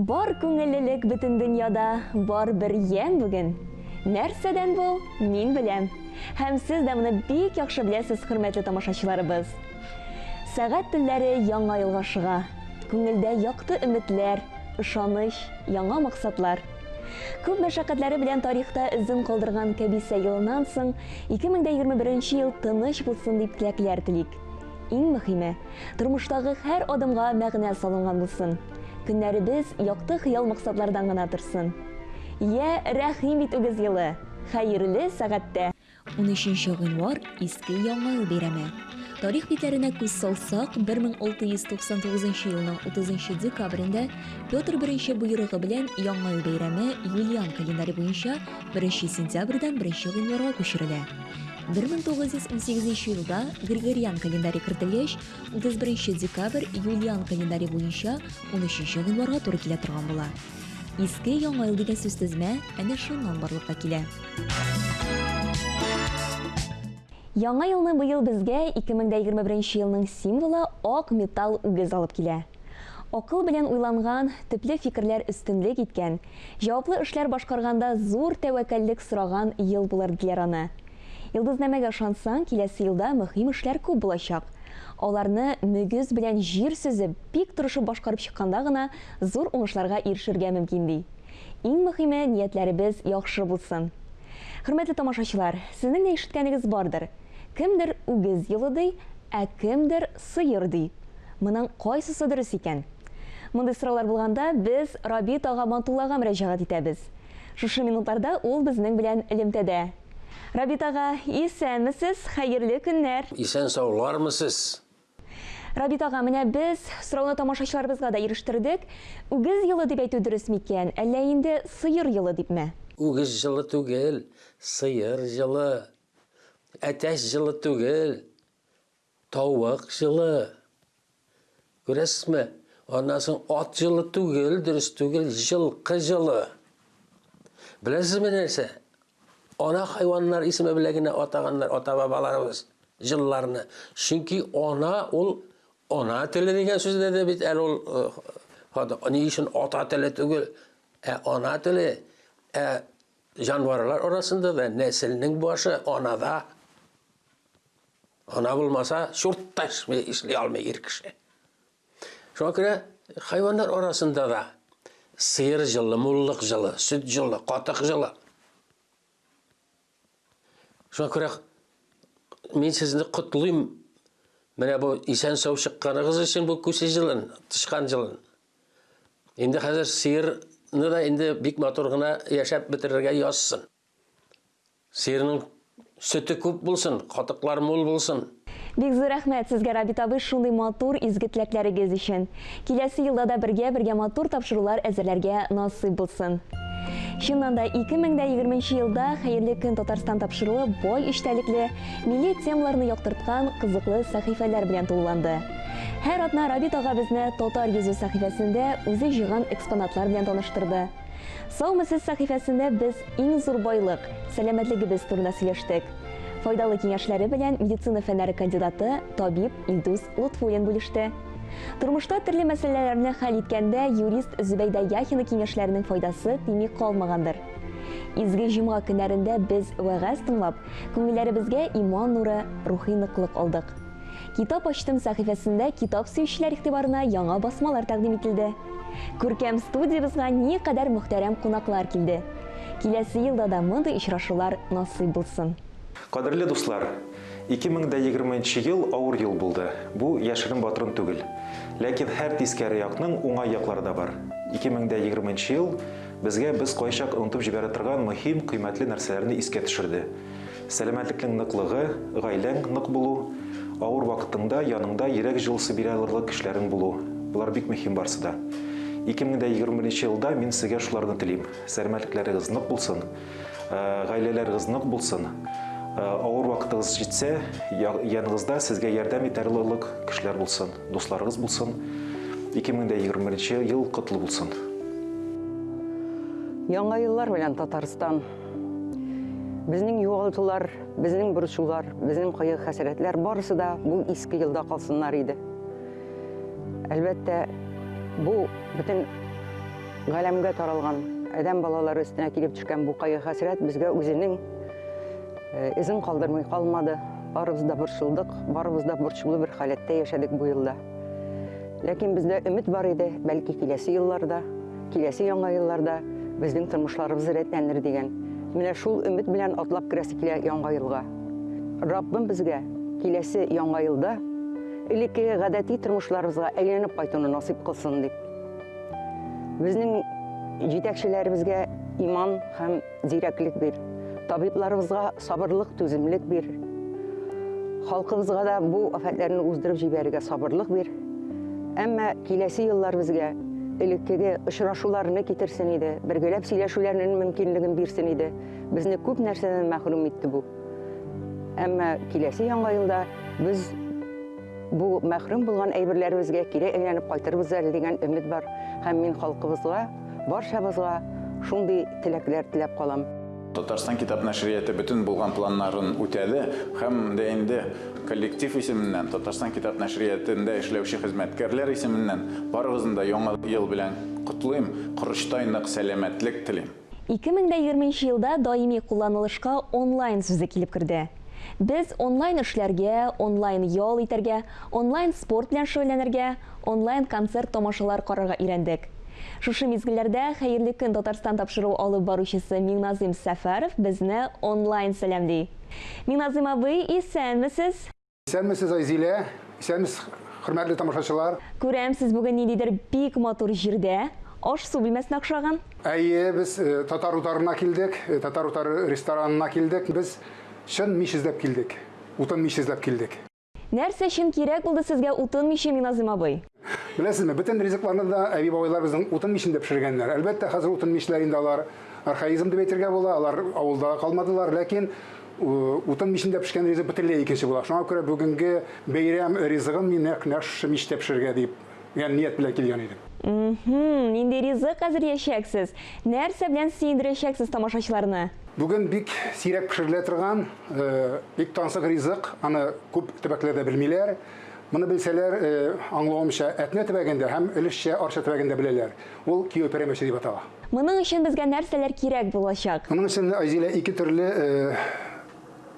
Бар күңеллелек бөтен дөньяда, бар бер ямь бүген. Нәрсәдән бу, мин беләм. Һәм сез дә моны бик яхшы беләсез, хөрмәтле тамашачыларыбыз. Сәгать телләре яңа елга ашыга. Күңелдә якты өметләр, ышаныч, яңа максатлар. Күп мәшәкатьләре белән тарихта эзен калдырган кәбисә елыннан соң 2021 ел тыныч булсын дип теләкләр телик. Иң мөһиме, тормыштагы һәр адымга мәгънә салынган булсын. Көннәребез якты хыял-максатлардан гына торсын. Йә, рәхим ит үгез елы! Хәерле сәгатьтә! Унөченче гыйнвар, Иске Яңа ел бәйрәме. Тарих битләренә күз салсак, 1699 елның 30 декабрендә Петр I боерыгы белән Яңа ел бәйрәме Юлиан календаре буенча 1 сентябрьдән 1 гыйнварга күчерелә. 1918 елда Григориан календаре кертелгәч, 31 декабрь Юлиан календаре буенча 13 гыйнварга туры килә торган була. Иске Яңа ел дигән сүзтезмә әнә шуннан барлыкка килә. Яңа елны быел безгә 2021 елның символы ак металл үгез алып килә. Акыл белән уйланган, төпле фикерләр өстенлек иткән, җаваплы эшләр башкарганда зур тәвәккәллек сораган ел булыр, диләр аны. Йолдызнамәгә ышансаң, киләсе елда мөһим эшләр күп булачак. Аларны мөгез белән җир сөзеп, бик тырышып башкарып чыкканда гына зур уңышларга ирешергә мөмкин, ди. Иң мөһиме, ниятләребез яхшы булсын. Хөрмәтле тамашачылар, сезнең дә ишеткәнегез бардыр. Кемдер үгез елы ди, ә кемдер сыер ди. Моның кайсысы дөрес икән? Мондый сораулар булганда, без Рабит ага Матуллага мөрәҗәгать итәбез. Шушы минутларда ул безнең белән элемтәдә. Рабит ага, исәнмесез, хәерле көннәр! Исән-саулармысыз? Рабит ага, менә без сорауны тамашачыларыбызга да ирештердек. Үгез елы дип әйтү дөрес микән, әллә инде сыер елы дипме? Үгез җылы түгел, сыер җылы. Әтәч җылы түгел, тавык җылы. Күрәсезме? Аннан соң ат җылы түгел, дөрес түгел, җылкы җылы. Беләсезме нәрсә? Ана хайваннар исеме белән генә атаганнар ата-бабаларыбыз җылларны. Чөнки ана ул ана теле дигән сүздә дә бит әле ул э, ни өчен ата теле түгел, ә ана теле, ә җанварлар арасында да нәселнең башы анада. Ана булмаса, чурт та эшли алмый ир кеше. Шуңа күрә хайваннар арасында да сыер җылы, муллык җылы, сөт җылы, катык җылы. Шуңа күрә мин сезне котлыйм. Менә бу исән-сау чыкканыгыз өчен бу күсе җылын, тычкан җылын. Инде хәзер сыерны да инде бик матур гына яшәп бетерергә язсын. Сыерның сөте күп булсын, катыклар мул булсын. Бик зур рәхмәт сезгә, Рабит абый, шундый матур, изге теләкләрегез өчен. Киләсе елда да бергә-бергә матур тапшырулар әзерләргә насыйп булсын. Чыннан да, 2020 нче елда Хәерле көн, Татарстан тапшыруы бай эчтәлекле, милли темаларны яктырткан кызыклы сәхифәләр белән тулыланды. Һәр атна Рабит ага безне Татар йөзе сәхифәсендә үзе җыйган экспонатлар белән таныштырды. Саумысез сәхифәсендә без иң зур байлык, сәламәтлегебез турында сөйләштек. Файдалы киңәшләре белән медицина фәннәре кандидаты, табиб Илдус Лотфуллин бүлеште. Тормышта төрле мәсьәләләрне хәл иткәндә юрист Зөбәйдә Яхина киңәшләренең файдасы тими калмагандыр. Изге җомга көннәрендә без вәгазь тыңлап, күңелләребезгә иман нуры, рухи ныклык алдык. Китап ачтым сәхифәсендә китап сөючеләр игътибарына яңа басмалар тәкъдим ителде. Күркәм студиябезгә никадәр мөхтәрәм кунаклар килде. Киләсе елда да мондый очрашулар насыйп булсын. Кадерле дуслар! 2020 нче ел авыр ел булды, бу яшерен-батырын түгел. Ләкин һәр тискәре якның уңай яклары да бар. 2020 нче ел безгә без кайчак онытып җибәрә торган мөһим, кыйммәтле нәрсәләрне искә төшерде. Сәламәтлекнең ныклыгы, гаиләң нык булу, авыр вакытыңда яныңда йөрәк җылысы бирә алырлык кешеләрең булу, болар бик мөһим барсы да. 2021 нче елда мин сезгә шуларны телим, сәламәтлекләрегез нык булсын, гаиләләрегез нык булсын, авыр вакытыгыз җитсә, яныгызда сезгә ярдәм итә алырлык кешеләр булсын, дусларыгыз булсын. 2021 нче ел котлы булсын! Яңа еллар белән, Татарстан! Безнең югалтулар, безнең борчулар, безнең кайгы-хәсрәтләр барысы да бу иске елда калсыннар иде. Әлбәттә, бу бөтен галәмгә таралган адәм балалары өстенә килеп төшкән бу кайгы-хәсрәт безгә үзенең эзен калдырмый калмады. Барыбыз да борчылдык, барыбыз да борчулы бер халәттә яшәдек бу елда. Ләкин бездә өмет бар иде, бәлки киләсе елларда, киләсе яңа елларда безнең тормышларыбыз рәтләнер дигән. Менә шул өмет белән атлап керәсе килә яңа елга. Раббым безгә киләсе яңа елда элеккеге гадәти тормышларыбызга әйләнеп кайтуны насыйп кылсын дип. Безнең җитәкчеләребезгә иман һәм зирәклек бир. Табибларыбызга сабырлык, түземлек бир. Халкыбызга да бу афәтләрне уздырып җибәрергә сабырлык бир. Әмма киләсе еллар безгә элеккеге очрашуларны китерсен иде, бергәләп сөйләшүләрнең мөмкинлеген бирсен иде. Безне күп нәрсәдән мәхрүм итте бу. Әмма киләсе яңа елда без бу мәхрүм булган әйберләребезгә кире әйләнеп кайтырбыз әле дигән өмет бар. Һәм мин халкыбызга, барчабызга шундый теләкләр теләп калам. Татарстан китап нәшрияты бөтен булган планнарын үтәде һәм дә инде коллектив исеменнән, Татарстан китап нәшриятында эшләүче хезмәткәрләр исеменнән барыгызны да Яңа ел белән котлыйм, корычтай нык сәламәтлек телим. 2020 нче елда даими кулланылышка онлайн сүзе килеп керде. Без онлайн эшләргә, онлайн ял итәргә, онлайн спорт белән шөгыльләнергә, онлайн концерт-тамашалар карарга өйрәндек. Шушы мизгелләрдә Хәерле көн, Татарстан тапшыруы алып баручысы Миңназыйм Сәфәров безне онлайн сәламли. Миңназыйм абый, исәнмесез! Исәнмесез, Айзилә! Исәнмесез, хөрмәтле тамашачылар! Күрәм, сез бүген ниндидер бик матур җирдә, аш-су бүлмәсенә охшаган. Әйе, без Татар утарына килдек, Татар утары ресторанына килдек. Без чын мич эзләп килдек, утын мич эзләп килдек. Нәрсә өчен кирәк булды сезгә утын миче, Миназыйм абый? Беләсезме, бөтен ризыкларны да әби-бабайлар безнең утын мичендә пешергәннәр. Әлбәттә, хәзер утын мичләр инде алар архаизм дип әйтергә була, алар авылда да калмадылар, ләкин утын мичендә пешкән ризык бөтенләй икенче була. Шуңа күрә бүгенге бәйрәм ризыгын мин нәкъ менә шушы мичтә пешерергә дип дигән ният белән килгән идем. Мхм, нинди ризык әзерләячәксез? Нәрсә белән сөендерәчәксез тамашачыларны? Бүген бик сирәк пешерелә торган, бик тансык ризык, аны күп төбәкләрдә белмиләр. Моны белсәләр, аңлавымча, Әтнә төбәгендә һәм өлешчә Арча төбәгендә беләләр. Ул кияү пәрәмәче дип атала. Моның өчен безгә нәрсәләр кирәк булачак? Моның өчен, Айзилә, ике төрле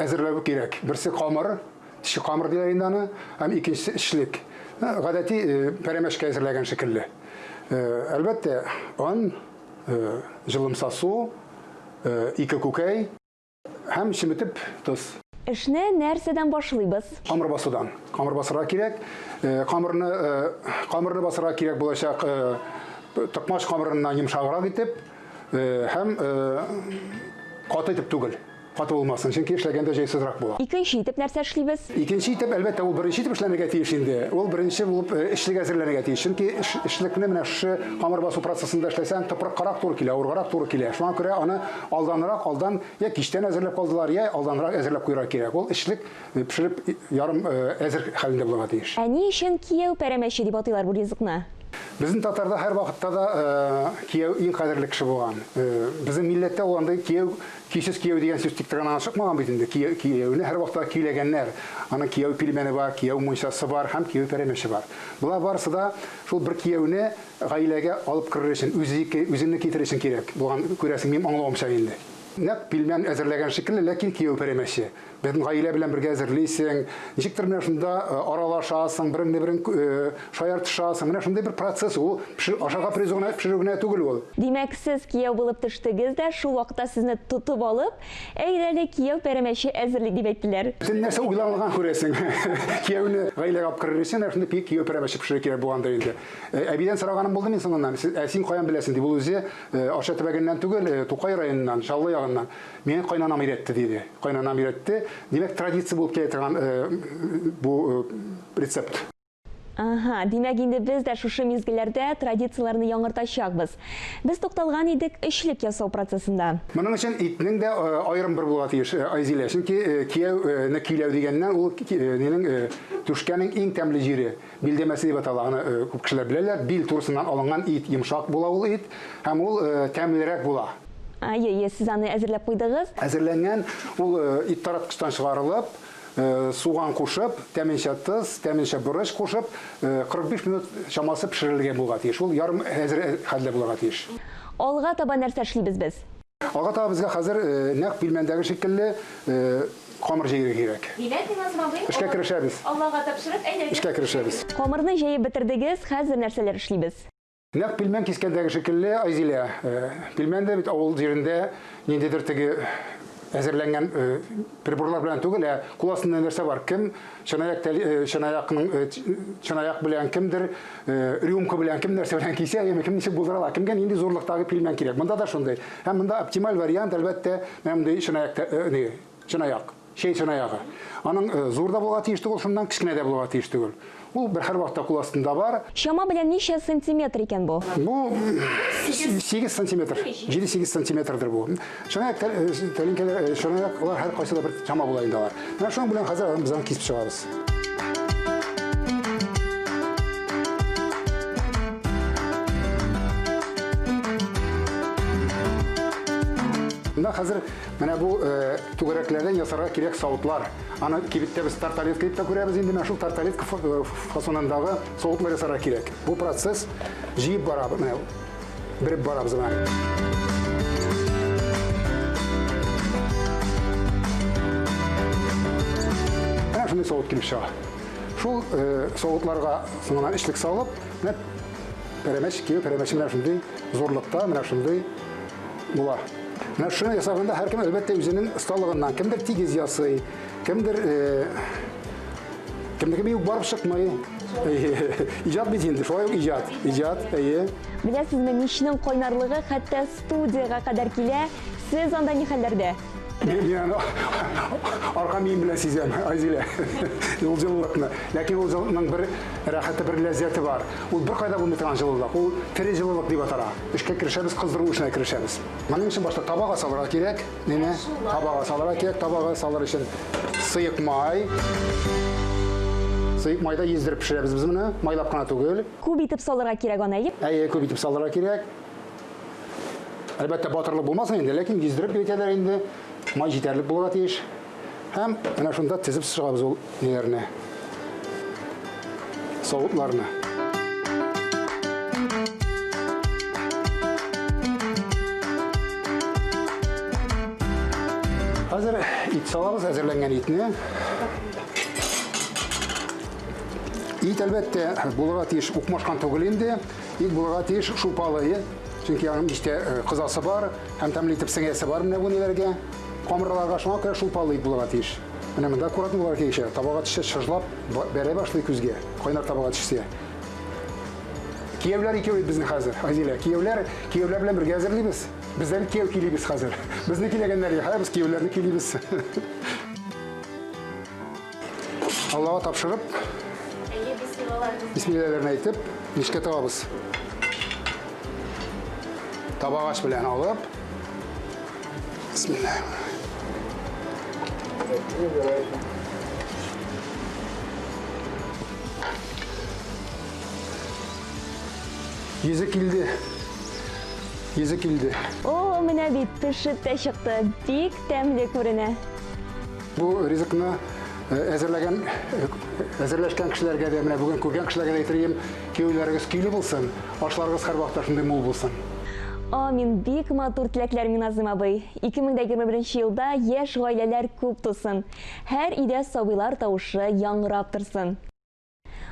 әзерләү кирәк. Берсе камыр, төче камыр диләр инде аны, һәм икенчесе эчлек. Гадәти пәрәмәчкә әзерләгән шикелле. Әлбәттә, он, җылымса су, ике күкәй һәм чеметеп тоз. Эшне нәрсәдән башлыйбыз? Камыр басудан. Камыр басырга кирәк. Камырны камырны басырга кирәк булачак токмач камырыннан йомшаграк итеп һәм каты итеп түгел. Каты булмасын, чөнки эшләгәндә җайсызрак була. Икенче итеп нәрсә эшлибез? Икенче итеп, әлбәттә, ул беренче итеп эшләнергә тиеш инде. Ул беренче булып эчлек әзерләнергә тиеш. Чөнки эчлекне менә шушы камыр басу процессында эшләсәң, тыпырыккарак туры килә, авыргарак туры килә. Шуңа күрә аны алданрак, алдан я кичтән әзерләп калдылар, я алданрак әзерләп куярга кирәк. Ул эчлек пешереп ярым әзер хәлендә булырга тиеш. Ә ни өчен кияү пәрәмәче дип атыйлар бу ризыкны? Безнең татарда һәрвакытта да кияү иң кадерле кеше булган. Безнең милләттә ул андый кияү Көйсез кияү дигән сүз тик торганнан чыкмаган бит инде. Кияүне һәрвакытта көйләгәннәр. Аның кияү пилмәне бар, кияү мунчасы бар һәм кияү пәрәмәче бар. Болар барысы да шул бер кияүне гаиләгә алып керер өчен, үзе үзеңне китерер өчен кирәк булган, күрәсең, минем аңлавымча инде. Нәкъ пилмән әзерләгән шикелле, ләкин кияү пәрәмәче. Бөтен гаилә белән бергә әзерлисең, ничектер менә шунда аралашасың, береңне берең шаяртышасың. Менә шундый бер процесс ул. Ашарга пешерү генә, пешерү генә түгел ул. Димәк, сез кияү булып төштегез дә, шул вакытта сезне тотып алып, әйдә әле кияү пәрәмәче әзерлик дип әйттеләр. Бөтен нәрсә уйланылган, күрәсең. Кияүне гаиләгә алып керер өчен, менә шундый кияү пәрәмәче пешерү кирәк булгандыр инде. Әбидән сораганым булды мин соңыннан, ә син каян беләсең дип. Ул үзе Арча төбәгеннән түгел, Тукай районыннан, Чаллы ягыннан. Мине кайнанам өйрәтте, диде. Кайнанам өйрәтте. Димәк, традиция булып килә торган бу рецепт. Ага, димәк, инде без дә шушы мизгелләрдә традицияләрне яңартачакбыз. Без тукталган идек эчлек ясау процессында. Моның өчен итнең дә аерым бер булырга тиеш, Айзилә. Чөнки кияүне көйләү дигәннән, ул нинең түшкәнең иң тәмле җире. Билдәмәсе дип атала, аны күп кешеләр беләләр. Бил турысыннан алынган ит, йомшак була ул ит һәм ул тәмлерәк була. Әйе, әйе, сез аны әзерләп куйдыгыз. Әзерләнгән, ул ит тараткычтан чыгарылып, суган кушып, тәменчә тоз, тәменчә борыч кушып, 45 минут чамасы пешерелгән булырга тиеш. Ул ярым әзер хәлдә булырга тиеш. Алга таба нәрсә эшлибез без? Алга таба безгә хәзер нәкъ пилмәндәге шикелле камыр җәергә кирәк. Димәк, Миназым абый, Эшкә керешәбез. Аллага тапшырып, әйдәгез. Эшкә керешәбез. Камырны җәеп бетердегез, хәзер нәрсәләр эшлибез? Нәкъ пилмән кискәндәге шикелле, Айзилә, пилмән дә бит авыл җирендә ниндидер теге әзерләнгән приборлар белән түгел, ә кул астында нәрсә бар, кем чынаяк чынаякның чынаяк белән, кемдер рюмка белән, кем нәрсә белән кисә, яме кем ничек булдыра ала, кемгә нинди зурлыктагы пилмән кирәк. Монда да шундый. Һәм монда оптималь вариант, әлбәттә, менә мондый чынаяк, чынаяк. Чәй чынаягы. Аның зур да булырга тиеш түгел, шуннан кечкенә дә булырга тиеш түгел. Ул бер һәрвакытта кул астында бар. Чама белән ничә сантиметр икән бу? Бу 8 сантиметр, 7-8 сантиметрдыр бу. Чынаяк тәлинкәләр, чынаяклар һәркайсы да бер чама була инде алар. Менә шуның белән хәзер без аны кисеп чыгабыз. Менә хәзер менә бу Түгәрәкләрдән ясарга кирәк савытлар. Аны кибеттә без тарталетка дип тә күрәбез инде. Менә шул тарталетка э, фасонындагы савытлар ясарга кирәк. Бу процесс җыеп бара, менә береп барабыз менә. Менә шундый савыт килеп чыга. Шул э, савытларга соңыннан эчлек салып, менә пәрәмәч, кияү пәрәмәче менә шундый зурлыкта, менә шундый була. Менә шуны ясаганда һәркем әлбәттә үзенең осталыгыннан, кемдер тигез ясый, кемдер э, кемнеке бик барып чыкмый. Иҗат бит инде, шулай ук иҗат, иҗат, әйе. Беләсезме, мичнең кайнарлыгы хәтта студиягә кадәр килә. Сез анда ни хәлләрдә? Мин аны арка мием белән сизәм, Айзилә. Ул җылылыкны. Ләкин ул җылылыкның бер рәхәте, бер ләззәте бар. Ул беркайда булмый торган җылылык. Ул тере җылылык дип атала. Эшкә керешәбез, кыздыру эшенә керешәбез. Моның өчен башта табага салырга кирәк. Нине? Табага салырга кирәк. Табага салыр өчен сыек май. Сыек майда йөздереп пешерәбез без моны. Майлап кына түгел. Күп итеп салырга кирәк аны, әйе? Әйе, күп итеп салырга кирәк. Әлбәттә, батырлык булмасын инде, ләкин йөздереп әйтәләр инде. Май җитәрлек булырга тиеш. Һәм менә шунда тезеп чыгабыз ул ниләрне. Савытларны. Хәзер ит салабыз, әзерләнгән итне. Ит, әлбәттә, булырга тиеш укмашкан түгел инде. Ит булырга тиеш шулпалы, чөнки аның мичтә э, кызасы бар һәм тәмле итеп сеңәсе бар менә бу ниләргә, камырларга, шуңа күрә шулпалы ит булырга тиеш. Менә монда аккуратно булырга кирәк, табага төшсә чыжлап бәрә башлый күзгә, кайнар табага төшсә. Кияүләр икәү бит безнең хәзер, Азилә. Кияүләр, кияүләр белән бергә әзерлибез. Без дә бит кияү килибез хәзер. Безне киләгәннәр, хәзер без кияүләрне килибез. Аллага тапшырып, Әйе, бисмиллаларыбыз. Бисмиллаларны әйтеп, мичкә табабыз. Табагач белән алып, бисмилла. Йөзе килде. Йөзе килде. О, менә бит пешеп тә чыкты. Бик тәмле күренә. Бу ризыкны э, әзерләгән э, әзерләшкән кешеләргә дә, менә бүген күргән кешеләргә дә әйтер идем, кияүләрегез көйле булсын, ашларыгыз һәрвакытта шундый мул булсын. Амин. Бик матур теләкләр, Миназым абый. 2021 елда яшь гаиләләр күп тусын. Һәр өйдә сабыйлар тавышы яңгырап торсын.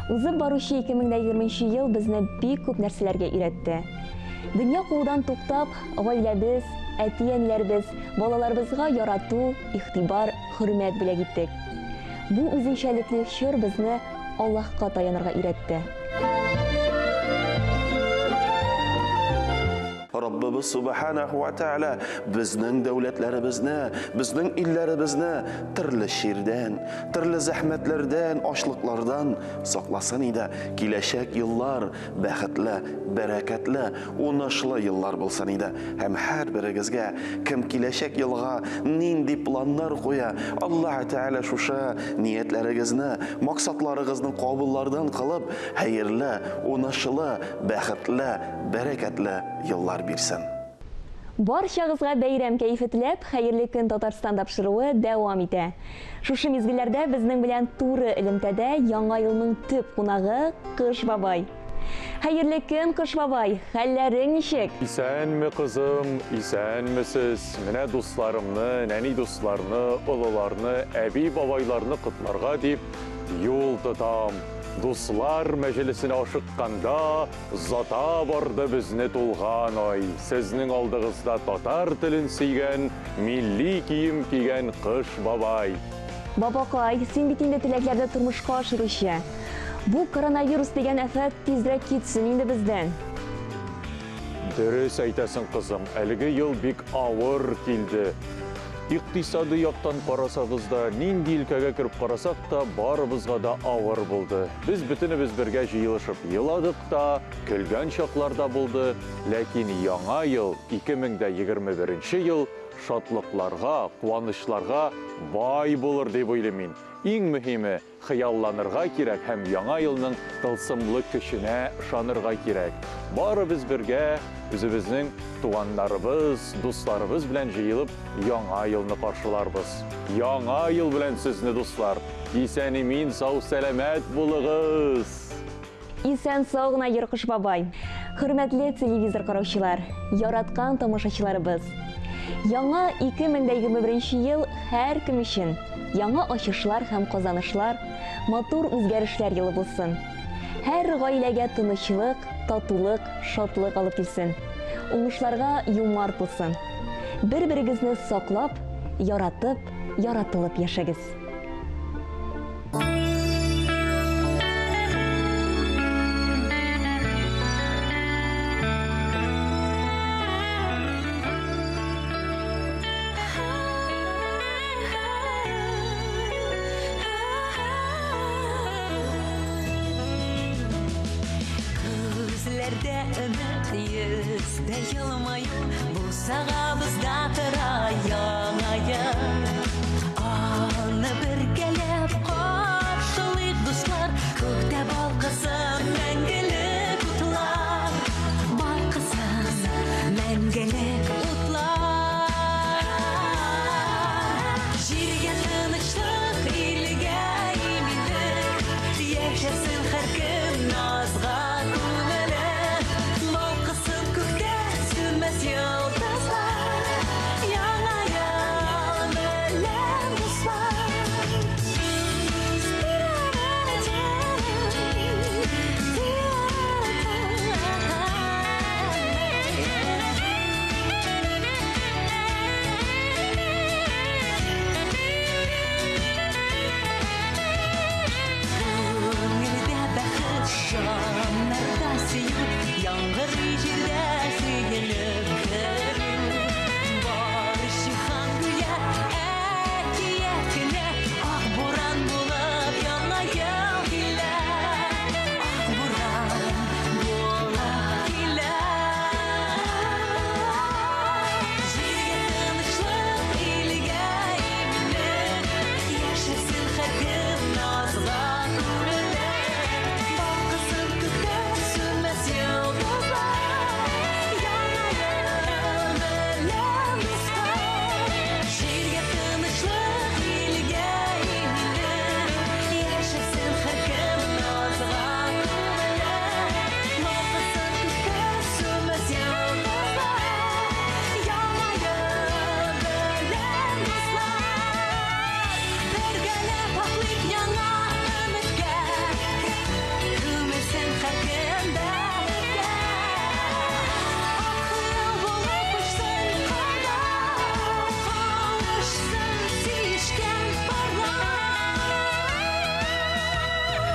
Узып баручы 2020 ел безне бик күп нәрсәләргә өйрәтте. Дөнья куудан туктап, гаиләбез, әти-әниләребез, балаларыбызга ярату, игътибар, хөрмәт бүләк иттек. Бу үзенчәлекле чор безне Аллаһка таянырга өйрәтте. Раббыбыз Субханаху ва Тааля безнең дәүләтләребезне, безнең илләребезне төрле чирдән, төрле зәхмәтләрдән, ачлыклардан сакласын иде. Киләчәк еллар бәхетле, бәрәкәтле, унышлы еллар булсын иде. Һәм һәрберегезгә, кем киләчәк елга нинди планнар куя, Аллаһ Тәгалә шушы ниятләрегезне, максатларыгызны кабуллардан кылып, хәерле, унышлы, бәхетле, бәрәкәтле еллар бирсен. Барчагызга бәйрәм кәефе теләп, Хәерле көн Татарстан тапшыруы дәвам итә. Шушы мизгелләрдә безнең белән туры элемтәдә Яңа елның төп кунагы Кыш бабай. Хәерле көн, Кыш бабай! Хәлләрең ничек? Исәнме, кызым, исәнмесез! Менә дусларымны, нәни дусларны, олыларны, әби-бабайларны котларга дип юл тотам. Дуслар мәҗлесенә ашыкканда Зата барды безне тулган ай. Сезнең алдыгызда татар телен сөйгән, милли кием кигән Кыш бабай. Бабакай, син бит инде теләкләрне тормышка ашыручы. Бу коронавирус дигән афәт тизрәк китсен инде бездән. Дөрес әйтәсең, кызым, әлеге ел бик авыр килде. Икътисадый яктан карасагыз да, нинди өлкәгә кереп карасак та, барыбызга да авыр булды. Без бөтенебез бергә җыелышып еладык та, көлгән чаклар да булды, ләкин яңа ел, 2021 нче ел шатлыкларга, куанычларга бай булыр дип уйлыйм мин. Иң мөһиме, Хыялланырга кирәк һәм Яңа елның тылсымлы көченә ышанырга кирәк. Барыбыз бергә, үзебезнең туганнарыбыз, дусларыбыз белән җыелып Яңа елны каршыларбыз. Яңа ел белән сезне, дуслар! Исән-имин, сау-сәламәт булыгыз! Исән-сау гына йөр, Кыш бабай! Хөрмәтле телевизор караучылар, яраткан тамашачыларыбыз! Яңа 2021 ел һәркем өчен яңа ачышлар һәм казанышлар, матур үзгәрешләр елы булсын. Һәр гаиләгә тынычлык, татулык, шатлык алып килсен. Уңышларга юмарт булсын. Бер-берегезне саклап, яратып, яратылып яшәгез. Күзләрдә өмет, йөздә елмаю, Бусагабызда тора яңа ел.